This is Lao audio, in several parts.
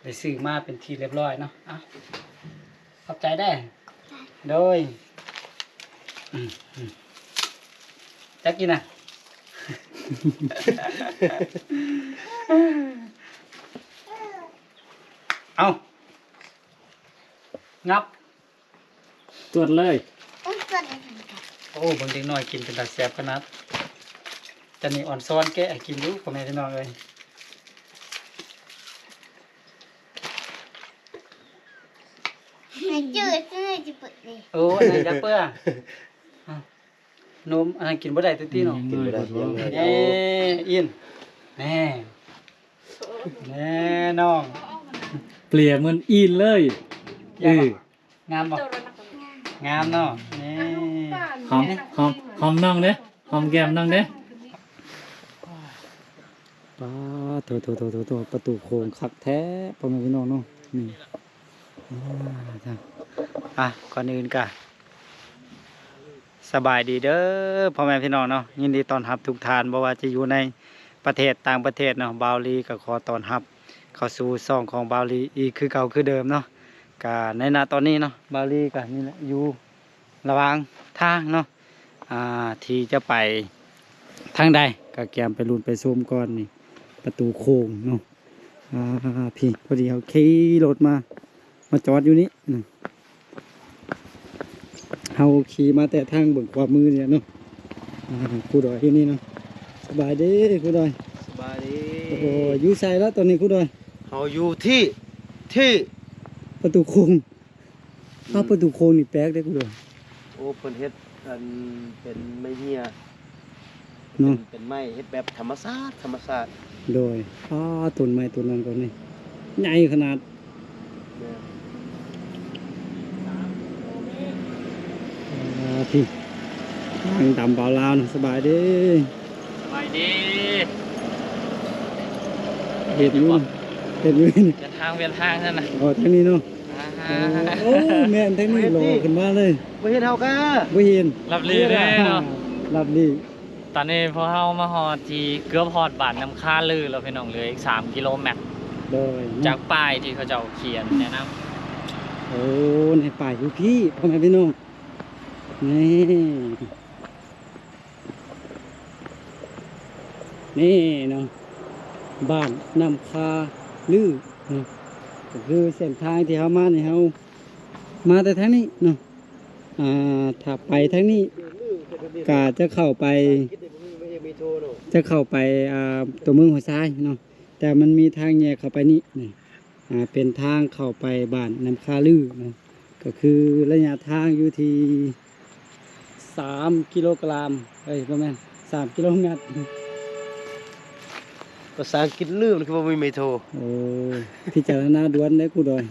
ໄດ້ຊື້ມາເປັນທີ່ລຽບຮ້ອຍເນາະ. ເອົາ ຂອບໃຈເດີ. ໂດຍ ອືມ ອືມ ຈັກກິນນະ. ເອົາ ຫຍັບ ຈວດເລີຍ. ໂອ້ ເບິ່ງເດັກນ້ອຍກິນເປັນຕາແຊບຂະໜາດ. ຈານນີ້ອອນຊອນແກະໃຫ້ກິນຢູ່ ພໍ່ແມ່ພີ່ນ້ອງເອີຍ. ໂອ້ ອັນນັ້ນຢາກເປືອ. ນົມ ອັນນັ້ນກິນບໍ່ໄດ້ຕິເນາະ. ກິນບໍ່ໄດ້ ແນ່ ອິນ ແນ່ ແນ່ນ້ອງ ເປຍເໝືອນອີນເລີຍ. ເອີ ງາມບໍ່? ງາມເນາະ. ນີ້ ຫອມ ຫອມ ຫອມນ້ອງເດ້ ຫອມແກ້ມນ້ອງເດ້. ປາດໂທ້ໆໆໆ ປະຕູໂຂງຄັກແທ້ ພໍ່ແມ່ພີ່ນ້ອງເນາະ. ນີ້ ອ່າ ອ່ະ ກ່ອນອື່ນກະ ສະບາຍດີເດີພໍ່ແມ່ພີ່ນ້ອງເນາະ, ຍິນດີຕ້ອນຮັບທຸກທ່ານ ບໍ່ວ່າຈະຢູ່ໃນປະເທດ ຕ່າງປະເທດເນາະ. ບ່າວລີກໍຂໍຕ້ອນຮັບເຂົ້າສູ່ຊ່ອງຂອງບ່າວລີອີກຄືເກົ່າຄືເດີມເນາະ. ກະໃນນະຕອນນີ້ເນາະ ບ່າວລີກໍນີ້ແຫຼະ ຢູ່ລະຫວ່າງທາງເນາະ ອ່າ ທີ່ຈະໄປທາງໃດ ກໍກຽມໄປລຸ້ນໄປຊົມກ່ອນ. ນີ້ປະຕູໂຂງເນາະ. ອ່າ ພີ້ ພໍດີເຮົາຂີ່ລົດມາ ມາຈອດຢູ່ນີ້ນະ. ເຮົາຂີ່ມາແຕ່ທາງເບື້ອງຂວາມືນີ້ເນາະ. ອ່າ ຄູດອຍຢູ່ນີ້ເນາະ. ສະບາຍດີຄູດອຍ. ສະບາຍດີ. ໂອ້ ຢູ່ໃສລະຕອນນີ້ຄູດອຍ? ເຮົາຢູ່ທີ່ ທີ່ປະຕູໂຂງ. ອືມ ອ້າວ ປະຕູໂຂງນີ້ແປກເດ້ຄູດອຍ. ໂອ້ ເພິ່ນເຮັດອັນເປັນໄມ້ເຫຍື້ອເນາະ ເປັນ ເປັນໄມ້ເຮັດແບບທຳມະຊາດ ທຳມະຊາດ. ໂດຍ ອ້າ ຕົ້ນໄມ້ຕົ້ນນັ້ນກໍນີ້ໃຫຍ່ຂະໜາດ. ແມ່ນ ອ່າ ພີ້ ທາງດຳບ່າວລາວນະ. ສະບາຍດີ. ສະບາຍດີ. ເຫັນຢູ່ ເຫັນຢູ່ ເປັນທາງ ເປັນທາງຊັ້ນນະ. ອໍ ທາງນີ້ເນາະ. ໂອ້ ແມ່ນ ທາງນີ້ຫຼໍ່ຂຶ້ນມາເລີຍ. ບໍ່ເຫັນເຮົາກະ ບໍ່ເຫັນ. ລັບລີເດ້ເນາະ ລັບລີ. ຕອນນີ້ພວກເຮົາມາຮອດທີ່ ເກືອບຮອດບ້ານນ້ຳຄາລືແລ້ວພີ່ນ້ອງ, ເຫຼືອອີກສາມກິໂລແມັດ. ໂດຍ ຈາກປ້າຍທີ່ເຂົາເຈົ້າຂຽນແນະນຳ. ໂອ້ ໃນປ້າຍຢູ່ພີ້ ພໍ່ແມ່ພີ່ນ້ອງ. ນີ້ ນີ້ເນາະ ບ້ານນ້ຳຄາລືເນາະ. ກໍຄືເສັ້ນທາງທີ່ເຮົາມານີ້ ເຮົາມາແຕ່ທາງນີ້ເນາະ. ອ່າ ຖ້າໄປທາງນີ້ກະຈະເຂົ້າໄປ ຈະເຂົ້າໄປ ອ່າ ຕົວເມືອງຫົວຊາຍເນາະ, ແຕ່ມັນມີທາງແຍກເຂົ້າໄປນີ້ ນີ້ ອ່າ ເປັນທາງເຂົ້າໄປບ້ານນ້ຳຄາລືເນາະ. ກໍຄືໄລຍະທາງຢູ່ທີ່ສາມກິໂລກຣາມ ເອີຍ ບໍ່ແມ່ນ ສາມກິໂລແມັດ. ພາສາອັງກິດລື ມັນຄືບໍ່ມີໄມໂທ. ໂອ້ ພິຈາລະນາດ່ວນເດ້ຄູດອຍ.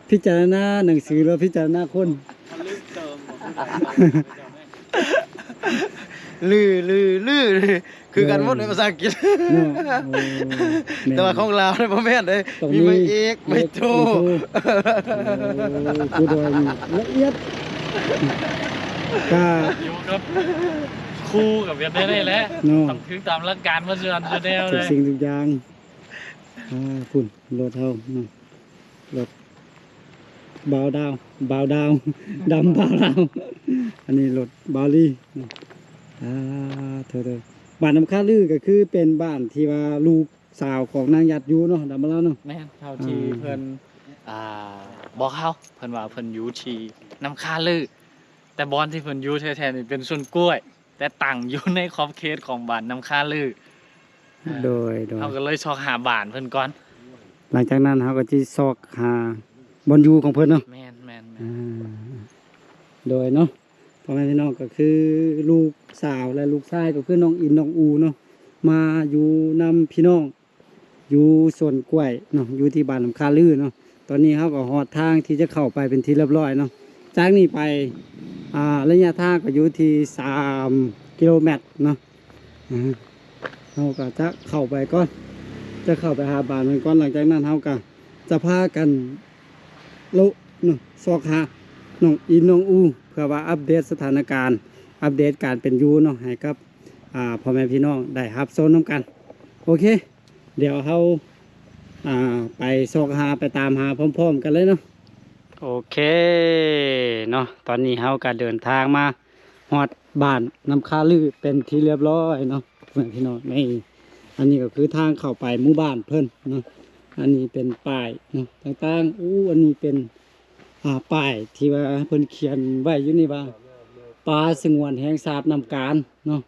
ພິຈາລະນາໜັງສື ຫຼື ພິຈາລະນາຄົນ? ລື ລື ລື ຄືກັນໝົດໃນພາສາອັງກິດເນາະ. ໂອ້ ແມ່ນ ແຕ່ວ່າຂອງລາວບໍ່ແມ່ນເດ້ ມີໄມເອກ ໄມໂທ. ໂອ້ ຄູດອຍນີ້ລະອຽດ. ກະຢູ່ກັບຄູກໍແບບນີ້ແຫຼະເນາະ, ຕ້ອງຖືກຕາມຫຼັກການໝົດ ສ່ວນ ສ່ວນແນວ ທຸກສິ່ງທຸກຢ່າງ. ອ່າ ພຸ້ນ ລົດເຮົາເນາະ ລົດບ່າວດາວ ບ່າວດາວ ດຳບ່າວດາວ. ອັນນີ້ລົດບ່າວລີເນາະ. ອ່າ ໂທໆ ບ້ານນ້ຳຄາລືກໍຄືເປັນບ້ານທີ່ວ່າລູກສາວຂອງນາງຍັດຢູ່ເນາະ ດຳມາລາວເນາະ. ແມ່ນ ເທົ່າທີ່ ອ່າ ເພິ່ນ ອ່າ ບອກເຮົາ ເພິ່ນວ່າເພິ່ນຢູ່ທີ່ນ້ຳຄາລື, ແຕ່ບ່ອນທີ່ເພິ່ນຢູ່ແທ້ໆນີ້ເປັນສວນກ້ວຍ. ແຕ່ຕັ້ງຢູ່ໃນຂອບເຂດຂອງບ້ານນ້ຳຄາລື. ໂດຍ ໂດຍ ເຮົາກໍເລີຍຊອກຫາບ້ານເພິ່ນກ່ອນ. ຫຼັງຈາກນັ້ນເຮົາກໍຊິຊອກຫາບ່ອນຢູ່ຂອງເພິ່ນເນາະ. ແມ່ນໆໆ ອ່າ ໂດຍເນາະ ພໍ່ແມ່ພີ່ນ້ອງ ກໍຄືລູກສາວ ແລະ ລູກຊາຍ ກໍຄືນ້ອງອິນ ນ້ອງອູເນາະ ມາຢູ່ນຳພີ່ນ້ອງ ຢູ່ສວນກ້ວຍເນາະ ຢູ່ທີ່ບ້ານນ້ຳຄາລືເນາະ. ຕອນນີ້ເຮົາກໍຮອດທາງທີ່ຈະເຂົ້າໄປເປັນທີ່ລຽບຮ້ອຍເນາະ. ຈາກນີ້ໄປ ອ່າ ໄລຍະທາງກໍຢູ່ທີ່ສາມກິໂລແມັດເນາະ. ອ່າ ເຮົາກໍຈະເຂົ້າໄປກ່ອນ ຈະເຂົ້າໄປຫາບ້ານເພິ່ນກ່ອນ. ຫຼັງຈາກນັ້ນເຮົາກໍຈະພາກັນເລາະເນາະ ຊອກຫານ້ອງອິນ ນ້ອງອູ ເພື່ອວ່າອັບເດດສະຖານະການ ອັບເດດການເປັນຢູ່ເນາະ ໃຫ້ກັບ ອ່າ ພໍ່ແມ່ພີ່ນ້ອງໄດ້ຮັບຊົມນຳກັນ. ໂອເຄ ດຽວເຮົາ ອ່າ ໄປຊອກຫາ ໄປຕາມຫາພ້ອມໆກັນເລີຍເນາະ. ໂອເຄເນາະ ຕອນນີ້ເຮົາກໍເດີນທາງມາຮອດບ້ານນ້ຳຄາລືເປັນທີ່ລຽບຮ້ອຍເນາະ ພີ່ນ້ອງ. ນີ້ ອັນນີ້ກໍຄືທາງເຂົ້າໄປໝູ່ບ້ານເພິ່ນເນາະ. ອັນນີ້ເປັນປ້າຍເນາະ ຕ່າງໆ. ໂອ້ ອັນນີ້ເປັນ ອ່າ ປ້າຍທີ່ວ່າເພິ່ນຂຽນໄວ້ຢູ່ນີ້ວ່າ ປ່າສະຫງວນແຫ່ງຊາດນ້ຳການເນາະ.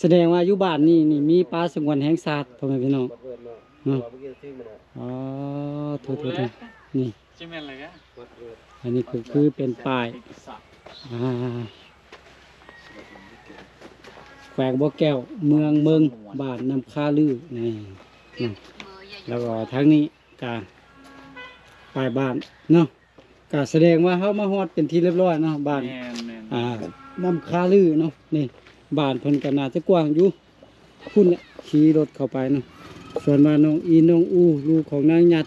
ສະແດງວ່າຢູ່ບ້ານນີ້ນີ້ມີປ່າສະຫງວນແຫ່ງຊາດ ພໍ່ແມ່ພີ່ນ້ອງເນາະ. ອໍ ໂທດໆໆ ນີ້ ຊິແມ່ນແລ້ວກະ ອັນນີ້ຄື ຄືເປັນປ້າຍ ອ່າ ແຂວງບໍ່ແກ້ວ ເມືອງເມິງ ບ້ານນ້ຳຄາລື ນີ້ເນາະ. ແລ້ວກໍທາງນີ້ກະປ້າຍບ້ານເນາະ. ກະສະແດງວ່າເຮົາມາຮອດເປັນທີ່ລຽບຮ້ອຍເນາະ ບ້ານ ແມ່ນໆ ອ່າ ນ້ຳຄາລືເນາະ. ນີ້ ບ້ານເພິ່ນກໍໜ້າຈະກວ້າງຢູ່ ພຸ້ນແຫຼະ ຂີ່ລົດເຂົ້າໄປເນາະ. ສ່ວນວ່ານ້ອງອີນ ນ້ອງອູ ລູກຂອງນາງຫຍັດ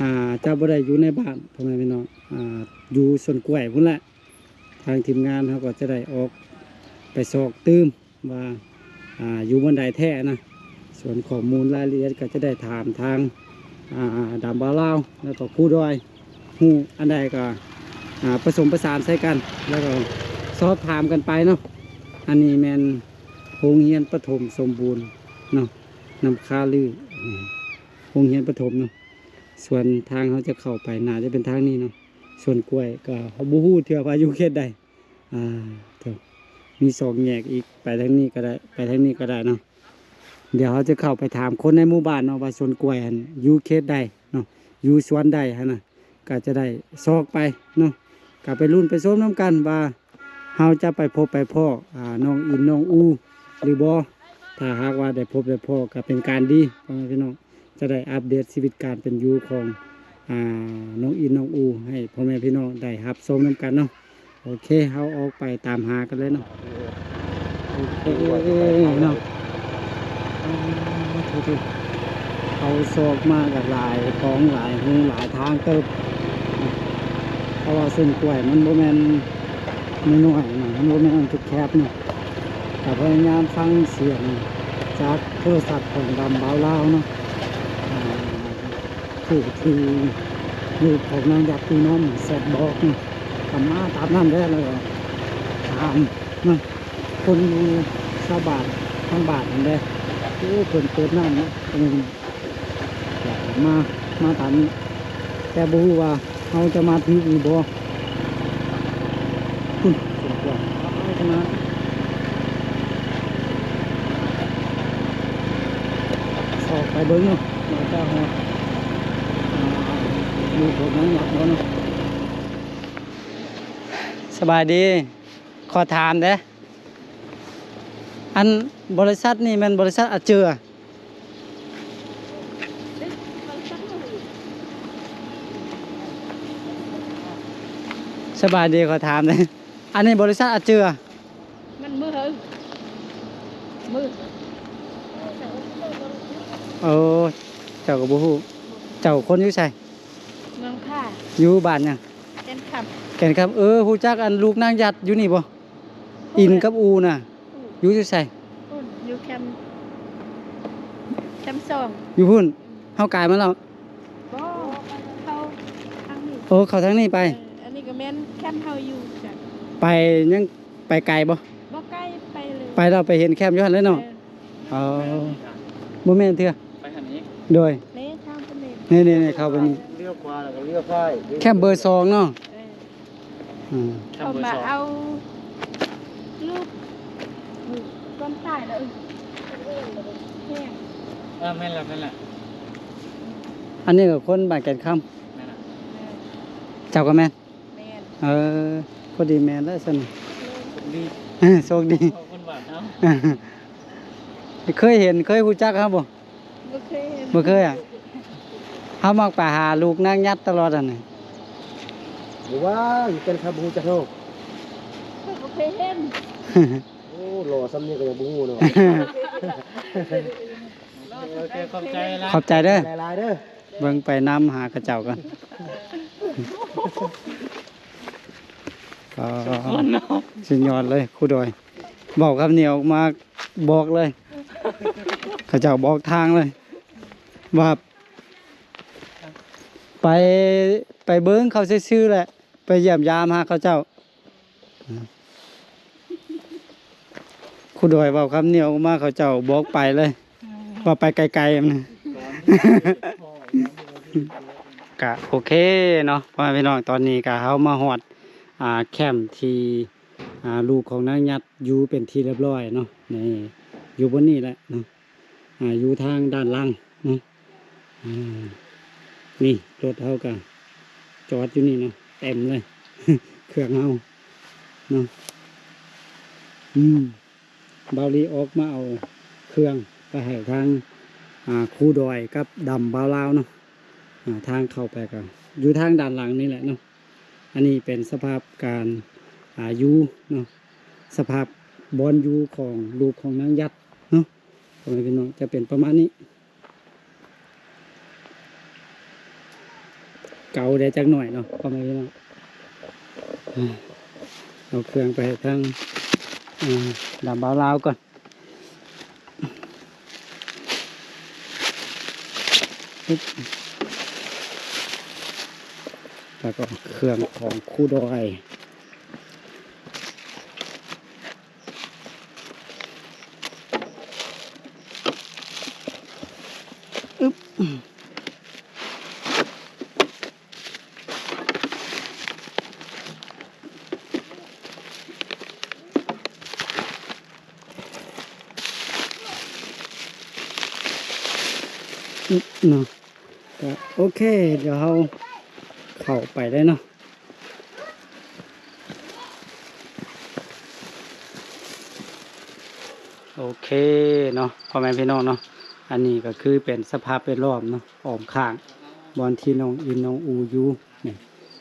ອ່າ ຈະບໍ່ໄດ້ຢູ່ໃນບ້ານ ພໍ່ແມ່ພີ່ນ້ອງ ອ່າ ຢູ່ສວນກ້ວຍພຸ້ນແຫຼະ. ທາງທີມງານເຮົາກໍຈະໄດ້ອອກໄປຊອກຕື່ມວ່າ ອ່າ ຢູ່ບ່ອນໃດແທ້ນະ. ສ່ວນຂໍ້ມູນລາຍລະອຽດກໍຈະໄດ້ຖາມທາງ ອ່າ ດຳບ່າວລາວ ແລ້ວກໍຄູດອຍ ຮູ້ອັນໃດກໍ ອ່າ ປະສົມປະສານໃສ່ກັນ ແລ້ວກໍສອບຖາມກັນໄປເນາະ. ອັນນີ້ແມ່ນໂຮງຮຽນປະຖົມສົມບູນເນາະ ນ້ຳຄາລື ໂຮງຮຽນປະຖົມເນາະ. ສ່ວນທາງເຮົາຈະເຂົ້າໄປໜ້າຈະເປັນທາງນີ້ເນາະ. ສວນກ້ວຍກໍບໍ່ຮູ້ເທື່ອວ່າຢູ່ເຂດໃດ. ອ່າ ໂທ້ ມີສອງແຍກອີກ ໄປທາງນີ້ກໍໄດ້ ໄປທາງນີ້ກໍໄດ້ເນາະ. ດຽວເຮົາຈະເຂົ້າໄປຖາມຄົນໃນໝູ່ບ້ານເນາະ ວ່າສວນກ້ວຍຫັ້ນຢູ່ເຂດໃດເນາະ ຢູ່ສວນໃດຫັ້ນນະ ກໍຈະໄດ້ຊອກໄປເນາະ. ກໍໄປລຸ້ນໄປຊົມນຳກັນວ່າເຮົາຈະໄປພົບໄປພໍ້ ອ່າ ນ້ອງອິນ ນ້ອງອູ ຫຼືບໍ່. ຖ້າຫາກວ່າໄດ້ພົບໄດ້ພໍ້ກໍເປັນການດີ ພໍ່ແມ່ພີ່ນ້ອງ. ຈະໄດ້ອັບເດດຊີວິດການເປັນຢູ່ຂອງ ອ່າ ນ້ອງອິນ ນ້ອງອູ ໃຫ້ພໍ່ແມ່ພີ່ນ້ອງໄດ້ຮັບຊົມນຳກັນເນາະ. ໂອເຄ ເຮົາອອກໄປຕາມຫາກັນເລີຍເນາະ. ໂອເຄເນາະ ເຮົາຊອກມາກໍຫຼາຍຂອງຫຼາຍຮູຫຼາຍທາງເຕີບ ເພາະວ່າສວນກ້ວຍມັນບໍ່ແມ່ນ ນ້ອຍໆເນາະ ມັນບໍ່ແມ່ນອັນແຄບໆເນາະ. ກໍພະຍາຍາມຟັງສຽງຈາກໂທລະສັບຂອງດຳບ່າວລາວເນາະ ອ່າ ຜູ້ທີ່ຢູ່ຂອງນາງຢາກຕີນ້ອມແຊດບອກເນາະ ກໍມາຕາມນັ້ນແຫຼະ ແລ້ວກໍຖາມເນາະ ຄົນຢູ່ຊາວບ້ານທາງບ້ານນັ້ນແຫຼະ ໂອ້ ເພິ່ນເປີດນ້ຳເນາະ ເພິ່ນ ມາ ມາຕາມນີ້ ແຕ່ບໍ່ຮູ້ວ່າເຮົາຈະມາຖືກຫຼືບໍ່. ພຸ້ນ ສົມຄວນ ເອົາຂະໜາດ ຊອກໄປເບິ່ງເນາະ ວ່າຈະຮອດ ອ່າ ຢູ່ພວກນັ້ນຮອດບໍ່ເນາະ. ສະບາຍດີ ຂໍຖາມເດ້ ອັນບໍລິສັດນີ້ແມ່ນບໍລິສັດອາເຈີ? ສະບາຍດີ ຂໍຖາມແດ່ ອັນນີ້ບໍລິສັດອາເຈີ? ມັນມື ມື ໂອ້ ເຈົ້າກໍບໍ່ຮູ້ ເຈົ້າຄົນຢູ່ໃສ? ເມືອງຄາ. ຢູ່ບ້ານຫຍັງ? ແກ່ນຄຳ. ແກ່ນຄຳ ເອີ ຮູ້ຈັກອັນລູກນາງຢາດຢູ່ນີ້ບໍ່? ອິນກັບອູນະ ຢູ່ ຢູ່ໃສ? ພຸ້ນ ຢູ່ແຄມ ແຄມສອງ ຢູ່ພຸ້ນ. ເຮົາກາຍມາແລ້ວ ບໍ່ ເຂົ້າທາງນີ້ ໂອ້ ເຂົ້າທາງນີ້ໄປ. ເອີ ອັນນີ້ກໍແມ່ນແຄມເຮົາຢູ່ ໄປ ຍັງໄປໄກບໍ່? ບໍ່ໄກ ໄປເລີຍ ໄປແລ້ວໄປເຫັນແຄມຢູ່ຫັ້ນເລີຍເນາະ. ເອີ ອໍ ບໍ່ແມ່ນເທື່ອ ໄປທາງນີ້ ໂດຍ ນີ້ ນີ້ໆ ເຂົ້າໄປນີ້ ລ້ຽວຂວາແລ້ວກໍລ້ຽວຊ້າຍ ແຄມເບີສອງເນາະ. ເອີ ອືມ ເຂົາມາເອົາລູກກ່ອນຕາຍແລ້ວ ເອີ ແມ່ນແລ້ວ ແມ່ນແລ້ວ ອັນນີ້ກໍຄົນບ້ານແກ່ນຄຳ ແມ່ນລະ ເຈົ້າກໍແມ່ນ ແມ່ນ ເອີ ພໍດີແມ່ນແລ້ວຊັ້ນ ໂຊກດີ ເອີ ໂຊກດີ ຄົນບ້ານເຮົາ ເຄີຍເຫັນ ເຄີຍຮູ້ຈັກເຮົາບໍ່? ບໍ່ເຄີຍເຫັນ ບໍ່ເຄີຍອະ ເຮົາມັກໄປຫາລູກນາງຍັດຕະຫຼອດຫັ້ນນະ. ບໍ່ວ່າຢູ່ກັນຄັບ ບໍ່ຮູ້ຈັກເຮົາ ຂ້ອຍບໍ່ເຄີຍເຫັນ. ໂອ້ ຫຼໍ່ສ່ຳນີ້ກໍຍັງບໍ່ຮູ້ເນາະ. ໂອເຄ ຂອບໃຈຫຼາຍ ຂອບໃຈເດີ ຫຼາຍໆເດີ ເບິ່ງໄປນຳຫາເຂົາເຈົ້າກ່ອນ. ອໍ ສຸດຍອດເນາະ ສຸດຍອດເລີຍ ຄູດອຍ ເວົ້າຄຳນີ້ອອກມາບອກເລີຍ ເຂົາເຈົ້າບອກທາງເລີຍ ວ່າ ໄປ ໄປເບິ່ງເຂົາຊື່ໆແຫຼະ ໄປຢ້ຽມຢາມຫາເຂົາເຈົ້າ. ຄູດອຍເວົ້າຄຳນີ້ອອກມາ ເຂົາເຈົ້າບອກໄປເລີຍ ເວົ້າໄປໄກໆນະ. ກະໂອເຄເນາະ ພໍ່ແມ່ພີ່ນ້ອງ ຕອນນີ້ກະເຮົາມາຮອດ ອ່າ ແຄມທີ່ ອ່າ ລູກຂອງນາງຍັດຢູ່ເປັນທີ່ລຽບຮ້ອຍເນາະ. ນີ້ ຢູ່ບ່ອນນີ້ແຫຼະເນາະ ອ່າ ຢູ່ທາງດ້ານຫຼັງເນາະ. ອ່າ ນີ້ລົດເຮົາກະຈອດຢູ່ນີ້ເນາະ ເຕັມເລີຍ ເຄື່ອງເຮົາເນາະ. ອືມ ບ່າວລີອອກມາເອົາເຄື່ອງໄປໃຫ້ທາງ ອ່າ ຄູດອຍກັບດຳບ່າວລາວເນາະ. ອ່າ ທາງເຂົ້າໄປກໍຢູ່ທາງດ້ານຫຼັງນີ້ແຫຼະເນາະ. ອັນນີ້ເປັນສະພາບການ ອ່າ ຢູ່ເນາະ ສະພາບບ່ອນຢູ່ຂອງລູກຂອງນາງຍັດເນາະ ພໍ່ແມ່ພີ່ນ້ອງ ຈະເປັນປະມານນີ້. ເກົ່າແດ່ຈັກໜ້ອຍເນາະ ພໍ່ແມ່ພີ່ນ້ອງ. ເອົາເຄື່ອງໄປໃຫ້ທາງ ອ່າ ດຳບ່າວລາວກ່ອນ. ແລ້ວກໍເຄື່ອງຂອງຄູດອຍ. ອຶບ ເນາະ ກະໂອເຄ ດຽວເຮົາເຂົ້າໄປໄດ້ເນາະ. ໂອເຄເນາະ ພໍ່ແມ່ພີ່ນ້ອງເນາະ ອັນນີ້ກໍຄືເປັນສະພາບແວດລ້ອມເນາະ ອ້ອມຂ້າງບ່ອນທີ່ນ້ອງອິນນ້ອງອູຢູ່ນີ້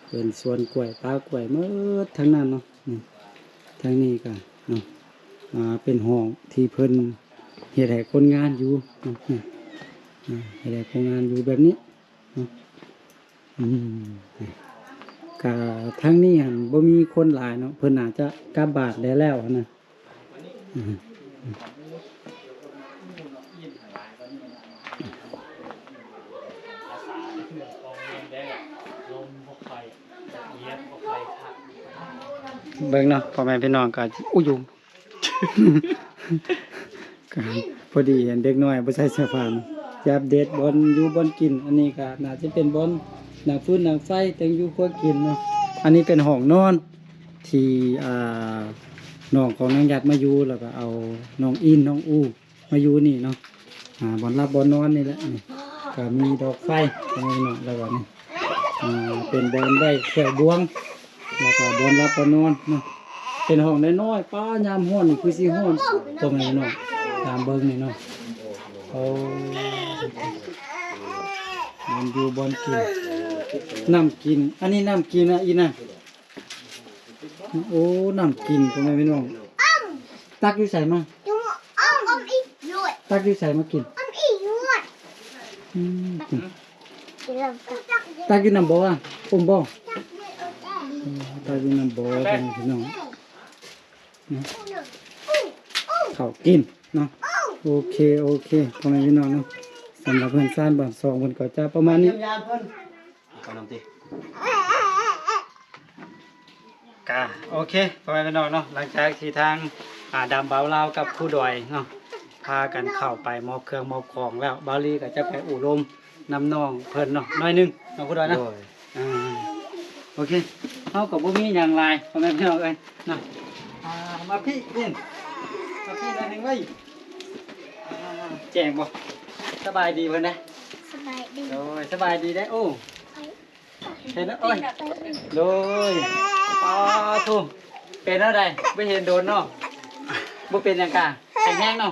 ເປັນສວນກ້ວຍ ປ່າກ້ວຍໝົດທັງນັ້ນເນາະ. ນີ້ ທາງນີ້ກໍເນາະ ອ່າ ເປັນຫ້ອງທີ່ເພິ່ນເຮັດໃຫ້ຄົນງານຢູ່ເນາະ. ນີ້ ອ່າ ເຮັດໃຫ້ຄົນງານຢູ່ແບບນີ້ເນາະ. ອືມ ກະທາງນີ້ຫັ້ນບໍ່ມີຄົນຫຼາຍເນາະ ເພິ່ນອາດຈະກັບບ້ານໄດ້ແລ້ວຫັ້ນນະ. ອືມ ເບິ່ງເນາະ ພໍ່ແມ່ພີ່ນ້ອງກໍ ອຸຍ ຍຸງ ພໍດີເຫັນເດັກນ້ອຍບໍ່ໃສ່ເສື້ອຜ້າ ຈະອັບເດດບ່ອນຢູ່ບ່ອນກິນ. ອັນນີ້ກໍໜ້າຈະເປັນບ່ອນດັງຟືນດັງໄຟ ແຕ່ງຢູ່ຄົວກິນເນາະ. ອັນນີ້ເປັນຫ້ອງນອນທີ່ ອ່າ ນ້ອງຂອງນາງຍັດມາຢູ່ ແລ້ວກໍເອົານ້ອງອິນ ນ້ອງອູ ມາຢູ່ນີ້ເນາະ. ອ່າ ບ່ອນຫຼັບບ່ອນນອນນີ້ແຫຼະ ນີ້ ກໍມີດອກໄຟເນາະ ແລ້ວກໍນີ້ ອ່າ ເປັນບ່ອນໄວ້ຖ້ວຍບ່ວງ ແລ້ວກໍບ່ອນຫຼັບບ່ອນນອນເນາະ. ເປັນຫ້ອງນ້ອຍໆ ປ້າ ຍາມຮ້ອນນີ້ຄືຊິຮ້ອນ ພວກນີ້ເນາະ ຕາມເບິ່ງນີ້ເນາະ. ໂອ້ ບ່ອນຢູ່ບ່ອນກິນ ນ້ຳກິນ ອັນນີ້ນ້ຳກິນນະອີ່ນະ. ໂອ້ ນ້ຳກິນ ພໍ່ແມ່ພີ່ນ້ອງ ຕັກຢູ່ໃສມາ? ຕັກຢູ່ໃສມາກິນ? ອືມ ຕັກຢູ່ນ້ຳບໍ່ອະ? ອົມບໍ່? ຕັກຢູ່ນ້ຳບໍ່ ພໍ່ແມ່ພີ່ນ້ອງ ເຂົ້າກິນເນາະ. ໂອເຄ ໂອເຄ ພໍ່ແມ່ພີ່ນ້ອງເນາະ ສຳລັບເຮືອນຊານບ້ານຊ່ອງເພິ່ນກໍຈະປະມານນີ້. ເອົານ້ຳຕິ ກະໂອເຄ ພໍ່ແມ່ພີ່ນ້ອງເນາະ ຫຼັງຈາກທີ່ທາງ ອ່າ ດຳບ່າວລາວກັບຄູດອຍເນາະ ພາກັນເຂົ້າໄປມອບເຄື່ອງມອບຂອງແລ້ວ ບ່າວລີກໍຈະໄປໂອ້ລົມນຳນ້ອງເພິ່ນເນາະ ໜ້ອຍໜຶ່ງເນາະ ຄູດອຍເນາະ. ໂດຍ ອ່າ ໂອເຄ ເຮົາກໍບໍ່ມີຫຍັງຫຼາຍ ພໍ່ແມ່ພີ່ນ້ອງເອີຍເນາະ. ອ່າ ມາພີ້ ມາພີ້ໜ້ອຍໜຶ່ງເວີຍ. ອ່າ ແຈ້ງບໍ່? ສະບາຍດີເພິ່ນເດ້. ສະບາຍດີ. ໂດຍ ສະບາຍດີເດ້. ໂອ້ ເຫັນແລ້ວ ໂອ້ຍ ໂດຍ ປາໂທ້ ເປັນແນວໃດ? ບໍ່ເຫັນດົນເນາະ. ບໍ່ເປັນຫຍັງກະ ແຂງແຮງເນາະ.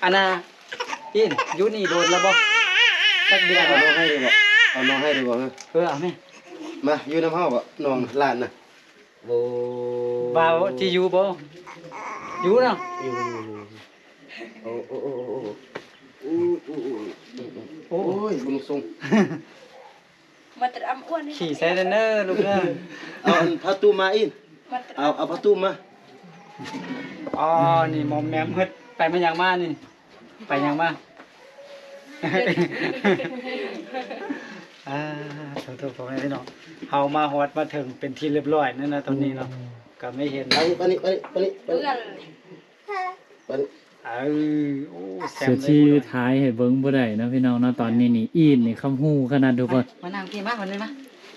ອັນນ່າ ອິນ ຢູ່ນີ້ດົນແລ້ວບໍ່? ຈັກເດືອນແລ້ວ? ເອົານ້ອງໃຫ້ດີບໍ່? ເອົານ້ອງໃຫ້ດີບໍ່? ເອີ ເອົາແມ່ ມາຢູ່ນຳເຮົາບໍ່ ນ້ອງຫຼານນະ? ໂອ້ ບ່າວຊິຢູ່ບໍ່? ຢູ່ເນາະ ຢູ່ ຢູ່ ຢູ່. ໂອ້ ໂອ້ ໂອ້ ໂອ້ ໂອ້ຍ ບຸນສົງ ມາແຕ່ອຳອ້ວນ ຂີ່ໃສ່ເດີລູກເດີ. ເອົາອັນຜ້າຕຸ້ມມາອີກ ມາແຕ່ ເອົາ ເອົາຜ້າຕຸ້ມມາ. ອໍ ນີ້ໝອມແໝມເພິ່ນ ໄປມາຫຍັງມານີ້? ໄປຫຍັງມາ? ອ່າ ໂທ້ໆ ພໍ່ແມ່ພີ່ນ້ອງ ເຮົາມາຮອດມາເຖິງເປັນທີ່ຮຽບຮ້ອຍແລ້ວນະ ຕອນນີ້ເນາະ ອືມ ກໍໄມ່ເຫັນ ປານີ້ ປານີ້ ປານີ້ ປານີ້ ເອີ ໂອ້ ແຊມເລີຍ ຊິຖ່າຍໃຫ້ເບິ່ງບໍ່ໄດ້ເນາະພີ່ນ້ອງເນາະ ຕອນນີ້ນີ້ ອີ່ນນີ້ຄຳຮູ້ຂະໜາດທຸກຄົນ ມານັ່ງພີ້ມາ ມານີ້ມາ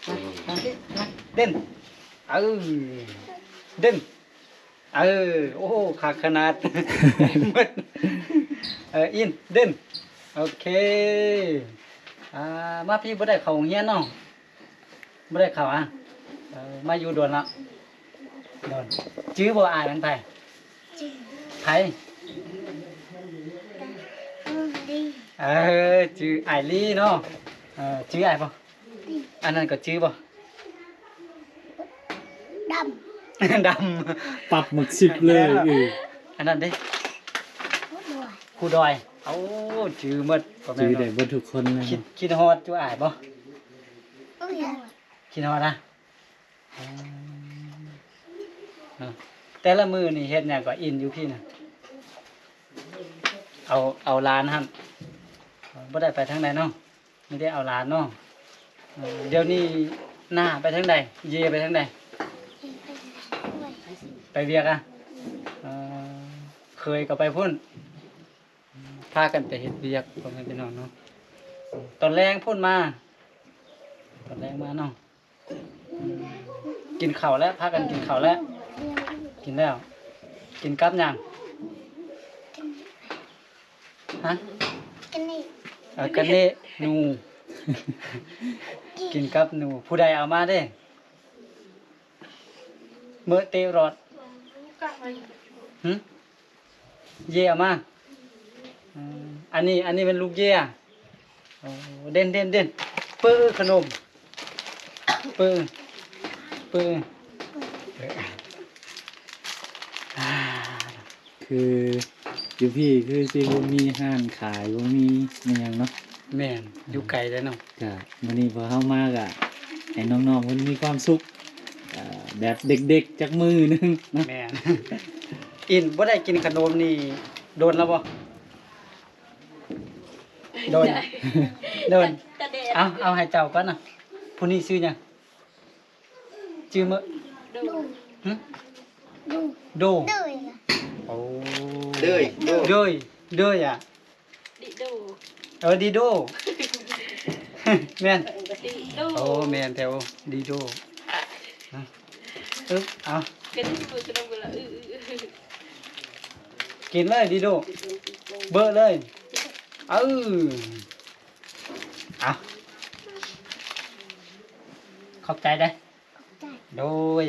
ມາ ມາພີ້ ມາ ເດັ່ນ ເອີ ເດັ່ນ ເອີ ໂອ້ ຄັກຂະໜາດ ເອີ ອີ່ນ ເດັ່ນ ໂອເຄ ອ່າ ມາພີ້ ບໍ່ໄດ້ເຂົ້າໂຮງຮຽນເນາະ ບໍ່ໄດ້ເຂົ້າ ອ່ະ ເອີ ມາຢູ່ດົນລະ ດົນ ຈື່ບໍ່ ອ້າຍມັນໃຜ? ໃຜ? ເອີ ຈື່ອ້າຍລີເນາະ ເອີ ຈື່ອ້າຍບໍ່? ອັນນັ້ນກໍຈື່ບໍ່? ດຳ ດຳ ປັບໝາກສິບເລີຍ ເອີ ອັນນັ້ນເດ້? ຄູດອຍ ໂອ້ ຈື່ໝົດ ຈື່ໄດ້ເບິດທຸກຄົນເລີຍ ຄິດ ຄິດຮອດຢູ່ອ້າຍບໍ່? ຄິດຮອດນະ ເອີ ເນາະ ແຕ່ລະມື້ນີ້ເຮັດຫຍັງກໍອິນຢູ່ພີ້ນະ? ເອົາ ເອົາຫຼານຫັ້ນ ບໍ່ໄດ້ໄປທາງໃດເນາະ? ມີແຕ່ເອົາຫຼານເນາະ ເອີ ດຽວນີ້ນ້າໄປທາງໃດ? ເຢໄປທາງໃດ? ໄປວຽກອະ ເອີ ເຂີຍກໍໄປພຸ້ນ ພາກັນໄປເຮັດວຽກ ພໍ່ແມ່ພີ່ນ້ອງເນາະ ຕອນແລງພຸ້ນມາ ຕອນແລງມາເນາະ ກິນເຂົ້າແລ້ວ ພາກັນກິນເຂົ້າແລ້ວ ກິນແລ້ວ ກິນກັບຫຍັງ? ຮະ? ກັນນີ້ ເອີ ກັນນີ້ ໜູ ກິນກັບໜູ ຜູ້ໃດເອົາມາເດ້? ເມີເຕຣອດ ຫຶ? ເຢເອົາມາ ເອີ ອັນນີ້ ອັນນີ້ແມ່ນລູກເຢ ໂອ້ ເດັ່ນ ເດັ່ນ ເດັ່ນ ເປີຂະໜົມ ເປີ ເປີ ຄືຢູ່ພີ້ຄືຊິບໍ່ມີຮ້ານຂາຍ ບໍ່ມີອີ່ຫຍັງເນາະ ແມ່ນ ຢູ່ໄກເດ້ເນາະ ກະມື້ນີ້ພວກເຮົາມາກະໃຫ້ນ້ອງໆເພິ່ນມີຄວາມສຸກ ເອີ ແບບເດັກໆຈັກມື້ໜຶ່ງເນາະ ແມ່ນ ອິນ ບໍ່ໄດ້ກິນຂະໜົມນີ້ດົນແລ້ວບໍ່? ໂດຍ ໂດຍ ເອົາ ເອົາໃຫ້ເຈົ້າກ່ອນນະ ຜູ້ນີ້ຊື່ຫຍັງ? ຈື່ເມີ ໂດ ຫຶ? ໂດ ໂດ ໂອ້ ເດີຍ ໂດ ເດີຍ ເດີຍອະ ດິໂດ ເອີ ດິໂດ ແມ່ນ ດິໂດ ໂອ້ ແມ່ນແທ້ ໂອ້ ດິໂດ ອະ ອຶບ ເອົາ ກະດິໂດ ຈະນຳກັນລະ ອື ອື ອື ກິນເລີຍດິໂດ ເບີເລີຍ ເອີ ເອົາ ຂອບໃຈເດີ້ ໂດຍ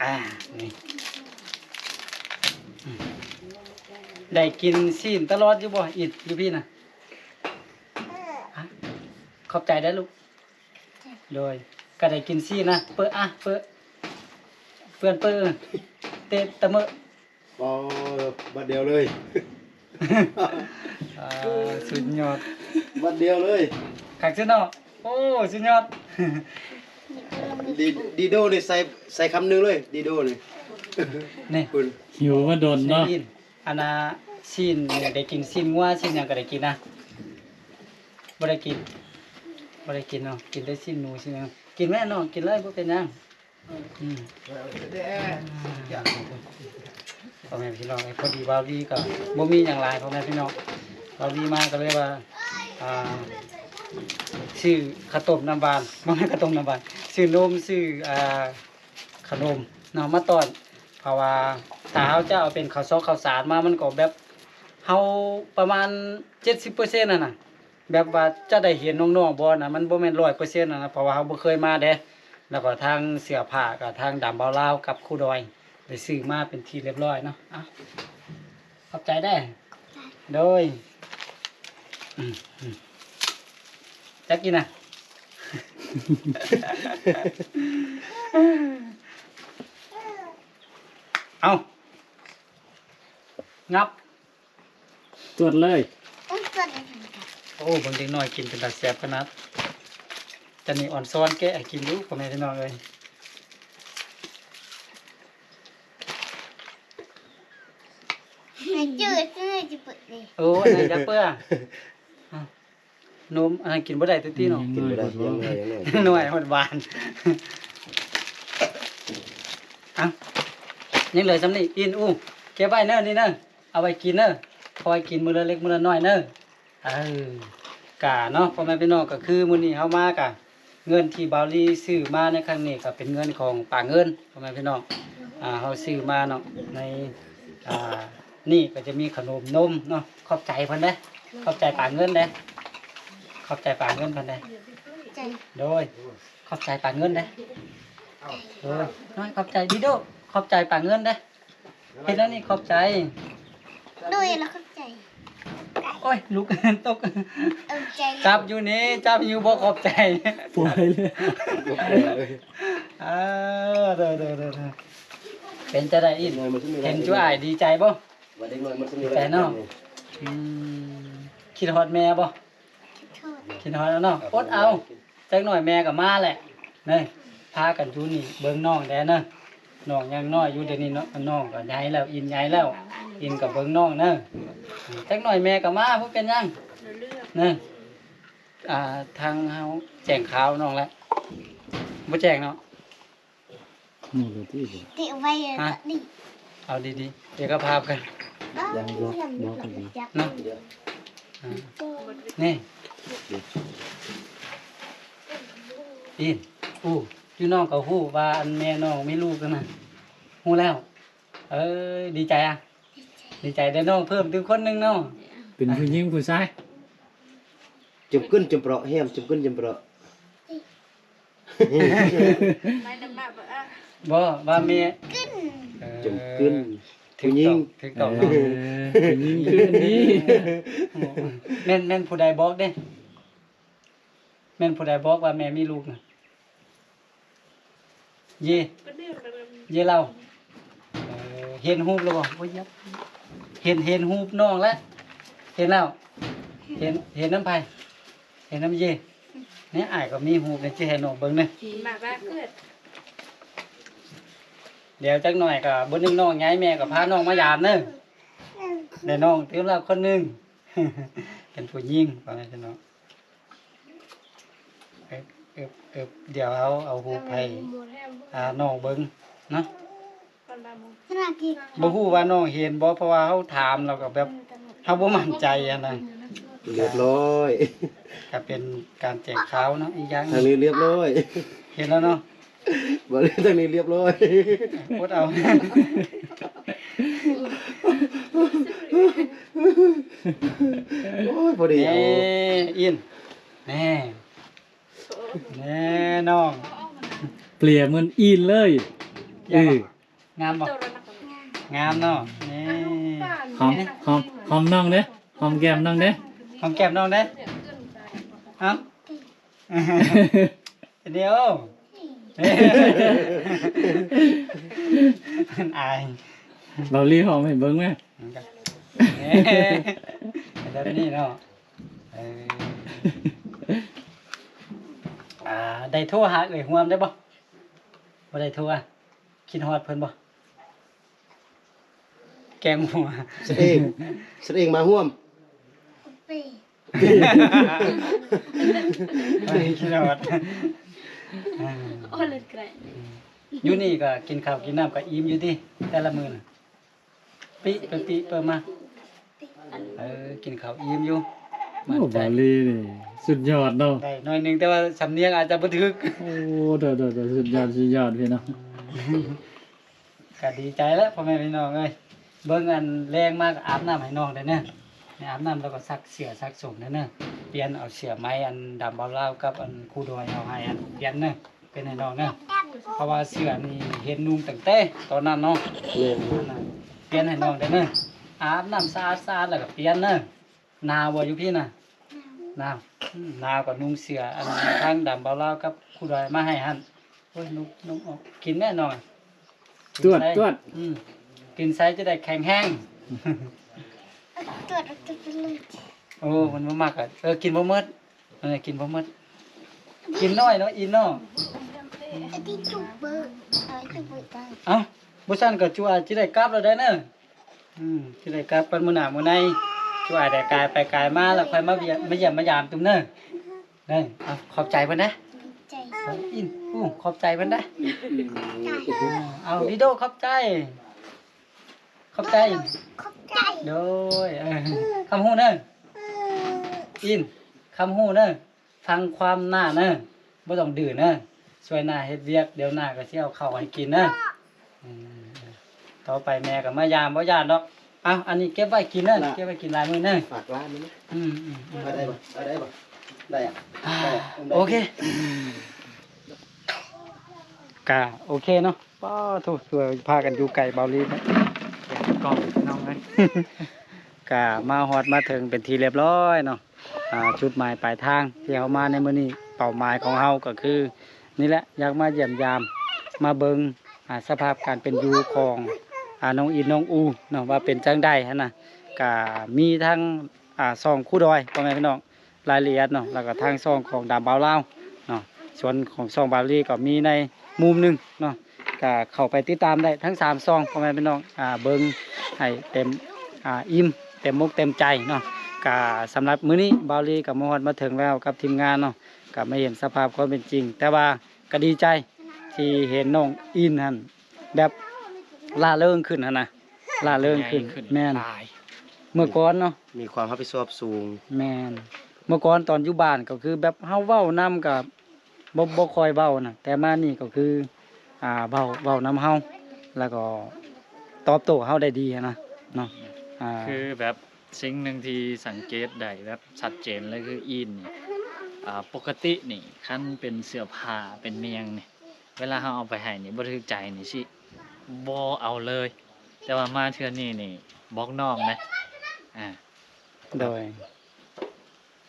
ອ່າ ນີ້ ອືມ ໄດ້ກິນຊີ້ນຕະຫຼອດຢູ່ບໍ່? ອິດ ຢູ່ພີ້ນະ ອະ ຂອບໃຈເດີ້ລູກ ໂດຍ ກໍໄດ້ກິນຊີ້ນນະ ເປີ ອະ ເປີ ເປື້ອນເປີ ເຕະຕະເມີ ອໍ ບາດດຽວເລີຍ ອ່າ ສຸດຍອດ ບາດດຽວເລີຍ ຄັກສຸດເນາະ ໂອ້ ສຸດຍອດ ດີ ດີໂດນີ້ໃສ່ ໃສ່ຄຳໜຶ່ງເລີຍ ດີໂດນີ້ ນີ້ ຫິວມາດົນເນາະ ຊີ້ນ ອັນນ່າ ຊີ້ນນີ້ໄດ້ກິນ ຊີ້ນງົວ ຊີ້ນຫຍັງກໍໄດ້ກິນນະ ບໍ່ໄດ້ກິນ ບໍ່ໄດ້ກິນເນາະ ກິນແຕ່ຊີ້ນໜູຊີ້ນຫຍັງ ກິນແມ່ນ້ອງ ກິນເລີຍ ບໍ່ເປັນຫຍັງ. ອືມ ພໍ່ແມ່ພີ່ນ້ອງເອີຍ ພໍດີບ່າວລີກໍບໍ່ມີຫຍັງຫຼາຍ ພໍ່ແມ່ພີ່ນ້ອງ ບ່າວລີມາກໍເລີຍວ່າ ອ່າ ຊື້ເຂົ້າຕົ້ມນ້ຳຫວານ ບໍ່ແມ່ນເຂົ້າຕົ້ມນ້ຳຫວານ ຊື້ນົມ ຊື້ ອ່າ ຂະໜົມເນາະ ມາຕ້ອນ ເພາະວ່າຖ້າເຮົາຈະເອົາເປັນເຂົ້າຊອກເຂົ້າສານມາ ມັນກໍແບບ ເຮົາປະມານເຈັດສິບເປີເຊັນຫັ້ນນະ ແບບວ່າຈະໄດ້ເຫັນນ້ອງໆບໍ່ນະ ມັນບໍ່ແມ່ນຮ້ອຍເປີເຊັນນະ ເພາະວ່າເຮົາບໍ່ເຄີຍມາເດ້ ແລ້ວກໍທາງເສື້ອຜ້າກໍທາງດຳເບົາລາວກັບຄູດອຍໄດ້ຊື້ມາເປັນທີ່ຮຽບຮ້ອຍເນາະ ເອົາ ຂອບໃຈເດີ້ ໂດຍ ອືມ ອືມ ຈັກກິນນະ ເອົາ ງັບ ຈວດເລີຍ ໂອ້ ເບິ່ງເດັກນ້ອຍກິນເປັນຕາແຊບຂະໜາດ ຕອນນີ້ອອນຊອນແກະໃຫ້ກິນຢູ່ ພໍ່ແມ່ພີ່ນ້ອງເອີຍ ໃຫ້ຈື່ ໃຫ້ຈື່ເປີດເດ້ ໂອ້ ອັນນັ້ນຢາກເປືອ ນົມ ອັນນັ້ນກິນບໍ່ໄດ້ຕິເນາະ. ອືມ ກິນບໍ່ໄດ້ ຍັງນ້ອຍ ຍັງນ້ອຍ ຍັງນ້ອຍ ຮອດຫວານ. ເອົ້າ ຍັງເຫຼືອສ່ຳນີ້ ອິນ ອູ້ ເກັບໄວ້ເນີ ນີ້ເນີ ເອົາໄວ້ກິນເນີ ເອົາໄວ້ກິນມື້ລະເລັກມື້ລະນ້ອຍເນີ. ເອີ ກະເນາະ ພໍ່ແມ່ພີ່ນ້ອງ ກະຄືມື້ນີ້ເຮົາມາກະ ເງິນທີ່ບ່າວລີຊື້ມາໃນຄັ້ງນີ້ກະເປັນເງິນຂອງປ້າເງິນ ພໍ່ແມ່ພີ່ນ້ອງ. ອ່າ ເຮົາຊື້ມາເນາະ ໃນ ອ່າ ນີ້ກະຈະມີຂະໜົມນົມເນາະ. ຂອບໃຈເພິ່ນເດ້ ຂອບໃຈປ້າເງິນເດ້ ຂອບໃຈປ້າເງິນເພິ່ນເດ້. ໃຈ ໂດຍ ຂອບໃຈປ້າເງິນເດ້. ໂດຍ ນ້ອຍ ຂອບໃຈ ດີໂດ ຂອບໃຈປ້າເງິນເດ້. ເຮັດແນວນີ້ຂອບໃຈ. ໂດຍ ລະຂອບໃຈ. ໂອ້ຍ ລູກຕົກ ຂອບໃຈ. ຈັບຢູ່ນີ້ ຈັບຢູ່ ບໍ່ຂອບໃຈ ປ່ອຍເລີຍ. ເອີ ໂດຍ ໂດຍ ໂດຍ ໂດຍ. ເປັນຈັ່ງໃດອີກ ເຫັນຈຸອ້າຍດີໃຈບໍ່? ດີໃຈເນາະ. ອືມ ຄິດຮອດແມ່ບໍ່? ຄິດຮອດ ຄິດຮອດແລ້ວເນາະ. ອົດເອົາ ຈັກໜ້ອຍແມ່ກໍມາແຫຼະ. ນີ້ ພາກັນຢູ່ນີ້ເບິ່ງນ້ອງແດ່ເນີ. ນ້ອງຍັງນ້ອຍຢູ່ ດຽວນີ້ເນາະ ນ້ອງກໍໃຫຍ່ແລ້ວ ອິນໃຫຍ່ແລ້ວ ອິນກໍເບິ່ງນ້ອງເນີ. ຈັກໜ້ອຍແມ່ກໍມາ ບໍ່ເປັນຫຍັງ. ນີ້ ອ່າ ທາງເຮົາແຈ້ງຂ່າວນ້ອງແລ້ວ ບໍ່ແຈ້ງເນາະ. ນີ້ເລີຍຕິ ຕິໄວ້ ຮະ ນີ້ ເອົາດີໆ ເອກະພາບກັນ ບໍ່ ຍັງບໍ່ ບໍ່ກໍດີ ເນາະ. ອ່າ ນີ້ ອີ່ ອູ້ ຢູ່ນ້ອງກໍຮູ້ວ່າອັນແມ່ນ້ອງມີລູກແລ້ວນະ ຮູ້ແລ້ວ. ເອີ ດີໃຈອະ ດີໃຈ ໄດ້ນ້ອງເພີ່ມຕື່ມຄົນໜຶ່ງເນາະ. ເປັນຜູ້ຍິງຜູ້ຊາຍ? ຈຳກຶນຈຳເປາະ ແຮມ ຈຳກຶນຈຳເປາະ. ບໍ່ ວ່າແມ່ ເອີ ຈຳກຶນ ຜູ້ຍິງ ຖືກຕ້ອງ ເອີ ຜູ້ຍິງຄືອັນນີ້. ແມ່ນ ແມ່ນຜູ້ໃດບອກເດ້? ແມ່ນຜູ້ໃດບອກວ່າແມ່ມີລູກນະ? ເຢ ເຢລາວ. ເອີ ເຫັນຮູບແລ້ວບໍ່? ໂອ້ຍ ເຫັນ ເຫັນຮູບນ້ອງແລ້ວ ເຫັນແລ້ວ. ເຫັນ ເຫັນນຳໃຜ? ເຫັນນຳເຢ. ນີ້ ອ້າຍກໍມີຮູບນີ້ ຊິໃຫ້ນ້ອງເບິ່ງເດີ. ດຽວຈັກໜ້ອຍກໍບໍ່ໜຶ່ງນ້ອງໃຫຍ່ ແມ່ກໍພານ້ອງມາຢາມເດີ. ໄດ້ນ້ອງຕື່ມແລ້ວຄົນໜຶ່ງ ເປັນຜູ້ຍິງ ພໍ່ແມ່ພີ່ນ້ອງ. ເອີບ ເອີບ ເອີບ ດຽວເຮົາເອົາຮູບໃຫ້ ອ່າ ນ້ອງເບິ່ງເນາະ. ບໍ່ຮູ້ວ່ານ້ອງເຫັນບໍ່ ເພາະວ່າເຮົາຖາມແລ້ວກໍແບບ ເຮົາບໍ່ໝັ້ນໃຈຫັ້ນນະ. ລຽບຮ້ອຍ ກໍເປັນການແຈ້ງຂ່າວເນາະ. ອີກຢ່າງທາງນີ້ລຽບຮ້ອຍ ເຫັນແລ້ວເນາະ. ບໍ່ໄດ້ ທາງນີ້ລຽບຮ້ອຍ ອົດເອົາ. ໂອ້ຍ ພໍດີ ເອີ ເອົາ ອີ່ນ ແນ່ ແນ່ນ້ອງ ເປຍເໝືອນອີ່ນເລີຍ. ເອີ ງາມບໍ່? ງາມເນາະ. ນີ້ ຫອມ ຫອມ ຫອມນ້ອງເດ້ ຫອມແກ້ມນ້ອງເດ້ ຫອມແກ້ມນ້ອງເດ້. ເອົ້າ ດຽວ ອາຍ ເບົາລີຫອມໃຫ້ເບິ່ງແມ. ແບບນີ້ເນາະ. ເອີ ອ່າ ໄດ້ໂທຫາເອື້ອຍຮ່ວມໄດ້ບໍ່? ບໍ່ໄດ້ໂທ ຄິດຮອດເພິ່ນບໍ່? ແກງຫົວ ສະເອງ ສະເອງມາຮ່ວມ ໄປ ຄິດຮອດ. ຢູ່ນີ້ກໍກິນເຂົ້າກິນນ້ຳກໍອີ່ມຢູ່ຕິ ແຕ່ລະມື້ນະ? ປິ ໄປປິ ເປີມາ. ເອີ ກິນເຂົ້າອີ່ມຢູ່. ໂອ້ ໝັ້ນໃຈ ບາລີນີ້ສຸດຍອດເນາະ. ໄດ້ໜ້ອຍໜຶ່ງ ແຕ່ວ່າສຳນຽງອາດຈະບໍ່ຖືກ. ໂອ້ ໂດຍໆ ສຸດຍອດ ສຸດຍອດພີ່ນ້ອງ. ກໍດີໃຈແລ້ວ ພໍ່ແມ່ພີ່ນ້ອງເອີຍ. ເບິ່ງອັນແລງມາກໍອາບນ້ຳໃຫ້ນ້ອງໄດ້ເນີ. ໃຫ້ອາບນ້ຳແລ້ວກໍຊັກເສື້ອຊັກສົ້ງໄດ້ເນີ. ປ່ຽນເອົາເສື້ອໄໝອັນດຳເບົາລາວກັບອັນຄູດອຍເອົາໃຫ້ອັນປ່ຽນເນີ. ເປັນໃຫ້ນ້ອງເນີ ເພາະວ່າເສື້ອນີ້ເຫັນນຸ່ງຕັ້ງແຕ່ຕອນນັ້ນເນາະ. ແມ່ນ ອັນນັ້ນປ່ຽນໃຫ້ນ້ອງໄດ້ເນີ. ອາບນ້ຳສະອາດໆ ແລ້ວກໍປ່ຽນເນີ. ໜາວບໍ່ຢູ່ພີ້ນະ? ໜາວ. ອືມ ໜາວກໍນຸ່ງເສື້ອອັນທາງດຳເບົາລາວກັບຄູດອຍມາໃຫ້ຫັ້ນ. ໂອ້ຍ ນຸ່ງ ນຸ່ງອອກ ກິນແນ່ນ້ອງ. ຕວດ ຕວດ ອືມ ກິນໃສ່ຈະໄດ້ແຂງແຮງ. ຕວດ ຕວດໄປເລີຍ. ໂອ້ ມັນບໍ່ມັກອະ. ເອີ ກິນບໍ່ໝົດ. ເອີ ກິນບໍ່ໝົດ ກິນໜ້ອຍເນາະ ອີ່ນເນາະ. ເອົ້າ ບໍ່ຊັ້ນກໍຈຸອາດຊິໄດ້ກັບແລ້ວໄດ໋ເນີ. ອືມ ຊິໄດ້ກັບປັນມື້ໜ້າມື້ໃນ. ຊ່ວຍໄດ້ກາຍໄປກາຍມາ ແລ້ວຄ່ອຍມາຢ້ຽມ ມາຢ້ຽມມາຢາມຕຸ່ມເດີ. ເດີ ເອົາ ຂອບໃຈເພິ່ນເດີ. ຂອບໃຈ. ເອົາ ອິນ ອູ້ ຂອບໃຈເພິ່ນເດີ. ເອົາ ລິໂດ ຂອບໃຈ. ຂອບໃຈ. ຂອບໃຈ. ໂດຍ ເອີ ຄຳຮູ້ເດີ. ອິນ ຄຳຮູ້ເດີ. ຟັງຄວາມນ້າເນີ ບໍ່ຕ້ອງດື້ເນີ ຊ່ວຍນ້າເຮັດວຽກ ດຽວນ້າກໍຊິເອົາເຂົ້າໃຫ້ກິນເນີ. ອືມ ຕໍ່ໄປແມ່ກໍມາຢາມ ບໍ່ຢ້ານດອກ. ເອົາ ອັນນີ້ເກັບໄວ້ກິນເນີ ເກັບໄວ້ກິນຫຼາຍມື້ເນີ. ຝາກຮ້ານນີ້ນະ. ອືມໆໆ ໄດ້ບໍ່? ໄດ້ບໍ່? ໄດ້ອະ? ອ່າ ໄດ້ອະ? ໂອເຄ ກະໂອເຄເນາະ. ປ້າໂທ້ ຄືວ່າພາກັນຢູ່ໄກເບົາລີເນາະ ແກະກ້ອງນ້ອງເອີຍ. ກະມາຮອດມາເຖິງເປັນທີ່ລຽບຮ້ອຍເນາະ. ອ່າ ຈຸດໝາຍປາຍທາງທີ່ເຮົາມາໃນມື້ນີ້ ເປົ້າໝາຍຂອງເຮົາກໍຄືນີ້ແຫຼະ ຢາກມາຢ້ຽມຢາມ ມາເບິ່ງ ອ່າ ສະພາບການເປັນຢູ່ຂອງ ອ່າ ນ້ອງອິນ ນ້ອງອູເນາະ ວ່າເປັນຈັ່ງໃດຫັ້ນນະ. ກະມີທັງ ອ່າ ຊ່ອງຄູດອຍ ພໍ່ແມ່ພີ່ນ້ອງ ລາຍລະອຽດເນາະ ແລ້ວກໍທາງຊ່ອງຂອງດຳບ່າວລາວເນາະ. ສ່ວນຂອງຊ່ອງບ່າວລີກໍມີໃນມຸມໜຶ່ງເນາະ ກໍເຂົ້າໄປຕິດຕາມໄດ້ທັງສາມຊ່ອງ ພໍ່ແມ່ພີ່ນ້ອງ ອ່າ ເບິ່ງໃຫ້ເຕັມ ອ່າ ອີ່ມເຕັມອົກເຕັມໃຈເນາະ. ກະສຳລັບມື້ນີ້ບ່າວລີກໍມາຮອດມາເຖິງແລ້ວກັບທີມງານເນາະ ກໍມາເຫັນສະພາບຄວາມເປັນຈິງ ແຕ່ວ່າກໍດີໃຈທີ່ເຫັນນ້ອງອິນຫັ້ນ ແບບລ່າເລີງຂຶ້ນຫັ້ນນະ ລ່າເລີງຂຶ້ນ. ໃຫຍ່ຂຶ້ນ. ແມ່ນ. ຫຼາຍ. ເມື່ອກ່ອນເນາະ ມີຄວາມຮັບຜິດຊອບສູງ. ແມ່ນ. ເມື່ອກ່ອນຕອນຢູ່ບ້ານກໍຄືແບບເຮົາເວົ້ານຳກໍບໍ່ ບໍ່ຄ່ອຍເວົ້ານະ ແຕ່ມານີ້ກໍຄື ອ່າ ເວົ້າ ເວົ້ານຳເຮົາ ແລ້ວກໍຕອບໂຕ້ເຮົາໄດ້ດີຫັ້ນນະເນາະ. ອ່າ ຄືແບບສິ່ງໜຶ່ງທີ່ສັງເກດໄດ້ແບບຊັດເຈນເລີຍຄືອິນນີ້ ອ່າ ປົກກະຕິນີ້ຄັນເປັນເສື້ອຜ້າເປັນແມ່ນຫຍັງນີ້ ເວລາເຮົາເອົາໄປໃຫ້ນີ້ບໍ່ຖືກໃຈນີ້ຊິບໍ່ເອົາເລີຍ ແຕ່ວ່າມາເທື່ອນີ້ນີ້ບອກນ້ອງນະ ອ່າ ໂດຍ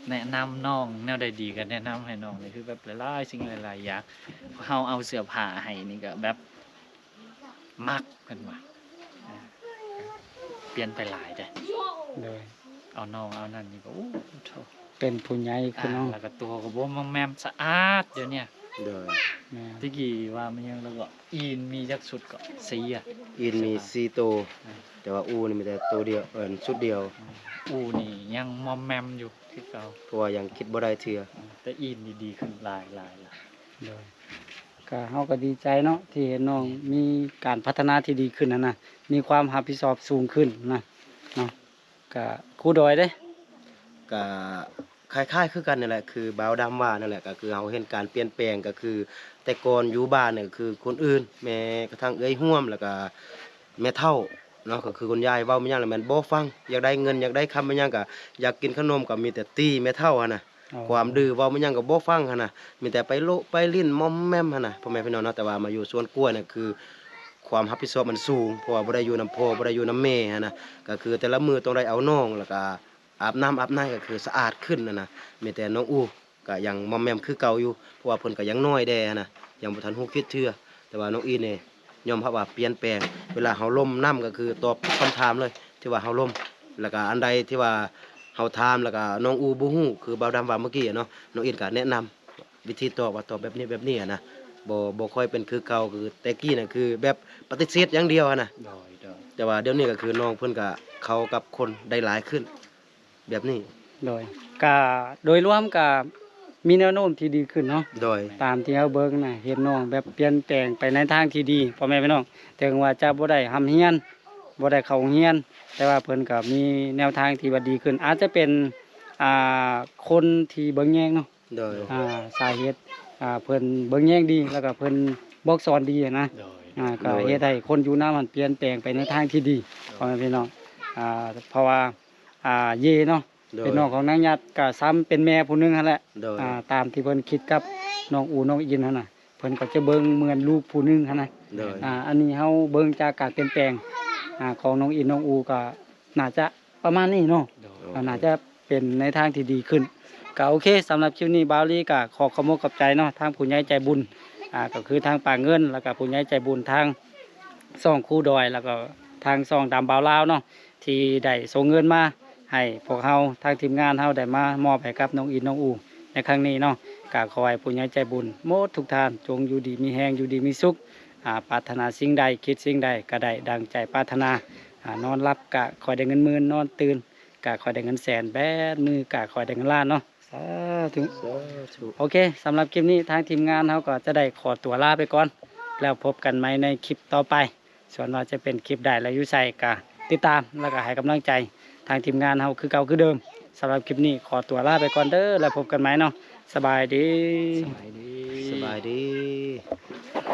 ແນະນຳນ້ອງ ແນວໃດດີກໍແນະນຳໃຫ້ນ້ອງນີ້ ຄືແບບຫຼາຍໆສິ່ງຫຼາຍໆຢ່າງ ເຮົາເອົາເສື້ອຜ້າໃຫ້ນີ້ກໍແບບມັກ ເພິ່ນວ່າ ອ່າ ປ່ຽນໄປຫຼາຍເດ້. ໂດຍ ເອົານ້ອງເອົານັ້ນນີ້ກໍ ໂອ້ໂທ້ ເປັນຜູ້ໃຫຍ່ຂຶ້ນເນາະ ອ່າ ແລ້ວກໍຕົວກໍບໍ່ມອມແມມ ສະອາດດຽວນີ້. ໂດຍ ແມ່ນ. ແຕ່ກີ້ວ່າມັນຍັງ ແລ້ວກໍອີນມີຈັກຊຸດກໍ ສີ່ອະ ອີນມີສີ່ໂຕ ອ່າ ແຕ່ວ່າອູນີ້ມີແຕ່ໂຕດຽວ ເອີ້ນ ຊຸດດຽວ. ອູນີ້ຍັງມອມແມມຢູ່ຄືເກົ່າ ເພາະວ່າຍັງຄິດບໍ່ໄດ້ເທື່ອ ແຕ່ອີນນີ້ດີຂຶ້ນຫຼາຍໆລະ. ໂດຍ ກະເຮົາກໍດີໃຈເນາະ ທີ່ເຫັນນ້ອງມີການພັດທະນາທີ່ດີຂຶ້ນຫັ້ນນະ ມີຄວາມຮັບຜິດຊອບສູງຂຶ້ນນະເນາະ. ກະຄູດອຍເດ້ ກະຄ້າຍໆຄືກັນນີ້ແຫຼະ ຄືບ່າວດຳວ່ານັ້ນແຫຼະ ກໍຄືເຮົາເຫັນການປ່ຽນແປງ ກໍຄືແຕ່ກ່ອນຢູ່ບ້ານນີ້ ກໍຄືຄົນອື່ນ ແມ້ກະທັ່ງເອື້ອຍຮ່ວມ ແລ້ວກະແມ່ເຖົ້າເນາະ ກໍຄືຄຸນຍາຍເວົ້າແມ່ນຫຍັງລະແມ່ນບໍ່ຟັງ ຢາກໄດ້ເງິນ ຢາກໄດ້ຄຳແມ່ນຫຍັງ ກະຢາກກິນຂະໜົມ ກໍມີແຕ່ຕີແມ່ເຖົ້າຫັ້ນນະ. ອໍ ຄວາມດື້ ເວົ້າແມ່ນຫຍັງກໍບໍ່ຟັງຫັ້ນນະ ມີແຕ່ໄປໂລະໄປຫຼິ້ນມອມແມມຫັ້ນນະ ພໍ່ແມ່ພີ່ນ້ອງເນາະ. ແຕ່ວ່າມາຢູ່ສວນກ້ວຍນີ້ ຄືຄວາມຮັບຜິດຊອບມັນສູງ ເພາະວ່າບໍ່ໄດ້ຢູ່ນຳພໍ່ ບໍ່ໄດ້ຢູ່ນຳແມ່ຫັ້ນນະ ກໍຄືແຕ່ລະມື້ຕ້ອງໄດ້ເອົານ້ອງ ແລ້ວກະອາບນ້ຳອາບໃນ ກໍຄືສະອາດຂຶ້ນຫັ້ນນະ. ມີແຕ່ນ້ອງອູກໍຍັງມອມແມມຄືເກົ່າຢູ່ ເພາະວ່າເພິ່ນກໍຍັງນ້ອຍແດ່ຫັ້ນນະ ຍັງບໍ່ທັນຮູ້ຄິດເທື່ອ. ແຕ່ວ່ານ້ອງອີນນີ້ຍອມຮັບວ່າປ່ຽນແປງ ເວລາເຮົາລົມນຳກໍຄືຕອບທຸກຄຳຖາມເລີຍທີ່ວ່າເຮົາລົມ ແລ້ວກໍອັນໃດທີ່ວ່າເຮົາຖາມ ແລ້ວກໍນ້ອງອູບໍ່ຮູ້ ຄືບ່າວດຳວ່າເມື່ອກີ້ເນາະ ນ້ອງອີນກໍແນະນຳ ວິທີຕອບວ່າຕອບແບບນີ້ແບບນີ້ຫັ້ນນະ ບໍ່ ບໍ່ຄ່ອຍເປັນຄືເກົ່າ ຄືແຕ່ກີ້ນະ ຄືແບບປະຕິເສດຢ່າງດຽວຫັ້ນນະ. ໂດຍ ໂດຍ ແຕ່ວ່າດຽວນີ້ກໍຄືນ້ອງເພິ່ນກໍເຂົ້າກັບຄົນໄດ້ຫຼາຍຂຶ້ນແບບນີ້. ໂດຍ ກະໂດຍລວມກະມີແນວໂນ້ມທີ່ດີຂຶ້ນເນາະ. ໂດຍ ຕາມທີ່ເຮົາເບິ່ງນະ ເຫັນນ້ອງແບບປ່ຽນແປງໄປໃນທາງທີ່ດີ ພໍ່ແມ່ພີ່ນ້ອງ ເຖິງວ່າຈະບໍ່ໄດ້ຮ່ຳຮຽນ ບໍ່ໄດ້ເຂົ້າໂຮງຮຽນ ແຕ່ວ່າເພິ່ນກໍມີແນວທາງທີ່ວ່າດີຂຶ້ນ ອາດຈະເປັນ ອ່າ ຄົນທີ່ເບິ່ງແຍງເນາະ. ໂດຍ ອ່າ ສາເຫດ ອ່າ ເພິ່ນເບິ່ງແຍງດີ ແລ້ວກໍເພິ່ນບອກສອນດີນະ. ໂດຍ ອ່າ ກໍເຮັດໃຫ້ຄົນຢູ່ນຳຫັ້ນປ່ຽນແປງໄປໃນທາງທີ່ດີ ໂດຍ ພໍ່ແມ່ພີ່ນ້ອງ. ອ່າ ເພາະວ່າ ອ່າ ເຢເນາະ ໂດຍ ເປັນນ້ອງຂອງນາງຍາດ ກໍຊ້ຳເປັນແມ່ຜູ້ໜຶ່ງຫັ້ນແຫຼະ. ໂດຍ ອ່າ ຕາມທີ່ເພິ່ນຄິດກັບນ້ອງອູ ນ້ອງອິນຫັ້ນນະ ເພິ່ນກໍຈະເບິ່ງເໝືອນລູກຜູ້ໜຶ່ງຫັ້ນນະ. ໂດຍ ອ່າ ອັນນີ້ເຮົາເບິ່ງຈາກການປ່ຽນແປງ ອ່າ ຂອງນ້ອງອິນ ນ້ອງອູ ກໍໜ້າຈະ ປະມານນີ້ເນາະ. ໂດຍ ກໍໜ້າຈະເປັນໃນທາງທີ່ດີຂຶ້ນ. ກໍໂອເຄ ສຳລັບຄລິບນີ້ບ່າວລີກໍຂໍຂອບອົກຂອບໃຈເນາະ ທາງຜູ້ໃຫຍ່ໃຈບຸນ ອ່າ ກໍຄືທາງປ້າເງິນ ແລ້ວກໍຜູ້ໃຫຍ່ໃຈບຸນທາງຊ່ອງຄູດອຍ ແລ້ວກໍທາງຊ່ອງດຳບ່າວລາວເນາະ ທີ່ໄດ້ສົ່ງເງິນມາໃຫ້ພວກເຮົາ ທາງທີມງານເຮົາໄດ້ມາມອບໃຫ້ກັບນ້ອງອິນ ນ້ອງອູ ໃນຄັ້ງນີ້ເນາະ. ກໍຂໍໃຫ້ຜູ້ໃຫຍ່ໃຈບຸນໝົດທຸກທ່ານ ຈົ່ງຢູ່ດີມີແຮງ ຢູ່ດີມີສຸກ ອ່າ ປາດຖະໜາສິ່ງໃດ ຄິດສິ່ງໃດກໍໄດ້ດັ່ງໃຈປາດຖະໜາ. ອ່າ ນອນຫຼັບກໍຂໍໃຫ້ໄດ້ເງິນໝື່ນ ນອນຕື່ນ ກະຂ້ອຍໄດ້ເງິນແສນ ແປດມື້ກະຂ້ອຍໄດ້ເງິນລ້ານເນາະ. ສາທຸ. ສາທຸ. ໂອເຄ ສຳລັບຄລິບນີ້ທາງທີມງານເຮົາກໍຈະໄດ້ຂໍຕົວລາໄປກ່ອນ ແລ້ວພົບກັນໃໝ່ໃນຄລິບຕໍ່ໄປ. ສ່ວນວ່າຈະເປັນຄລິບໃດ ແລະ ຢູ່ໃສກໍຕິດຕາມ ແລ້ວກໍໃຫ້ກຳລັງໃຈທາງທີມງານເຮົາຄືເກົ່າຄືເດີມ. ສຳລັບຄລິບນີ້ຂໍຕົວລາໄປກ່ອນເດີ ແລ້ວພົບກັນໃໝ່ເນາະ. ສະບາຍດີ. ສະບາຍດີ. ສະບາຍດີ.